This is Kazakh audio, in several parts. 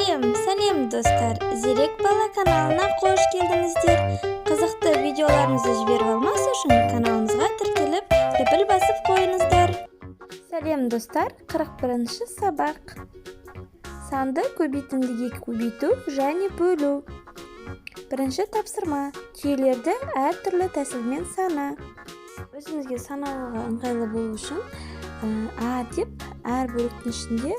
Сәлем, сәлем, достар! Зерек бала каналына қош келдіңіздер! Қызықты видеоларымызды жіберіп алмас үшін каналымызға тіркеліп, лүпіл басып қойыңыздар. Сәлем, достар! 41 сабақ. Санды көбейтіндіге көбейту және бөлу. Бірінші тапсырма. Түйелерді әртүрлі тәсілмен сана. Өзімізге санауға ыңғайлы болу үшін А деп әр бөліктің ішінде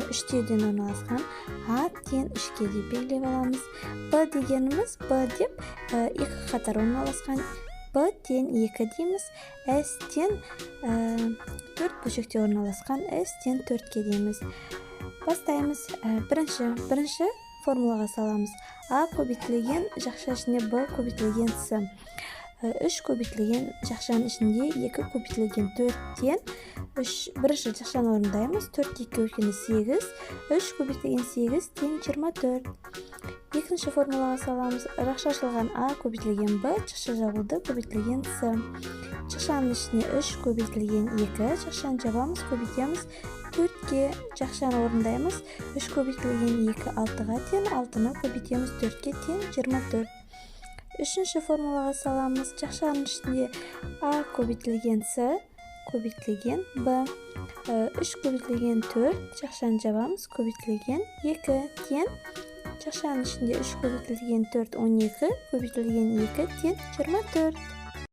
үш түйеден орналасқан, А тең үшке деп белгілеп аламыз. Б дегеніміз, Б деп екі қатар орналасқан, Б тең екі дейміз. С тең төрт бөлшекте орналасқан, С тең төртке дейміз. Бастаймыз. Бірінші формулаға саламыз. А көбейтілген жақша ішінде Б көбейтілген С. Үш көбейтілген жақшаның ішінде екі көбейтілген төрттен үш. Бірінші жақшаны орындаймыз. Төрт екі көбейткенде сегіз, үш көбейтілген сегіз тең 24. Екінші формулаға саламыз. Жақша ашылған А көбейтілген Б, жақша жабылды, көбейтілген С. Жақшаның ішіне үш көбейтілген екі, жақшаны жабамыз, көбейтеміз төртке. Жақшаны орындаймыз. Үш көбейтілген екі алтыға тең, алтыны көбейтеміз төртке, тең 24. Үшінші формулаға саламыз. Жақшаның ішінде А көбейтілген С көбейтілген Б. Үш көбейтілген төрт, жақшаны жабамыз, көбейтілген екі тең жақшаның ішінде үш көбейтілген төрт 12, көбейтілген екі тең 24.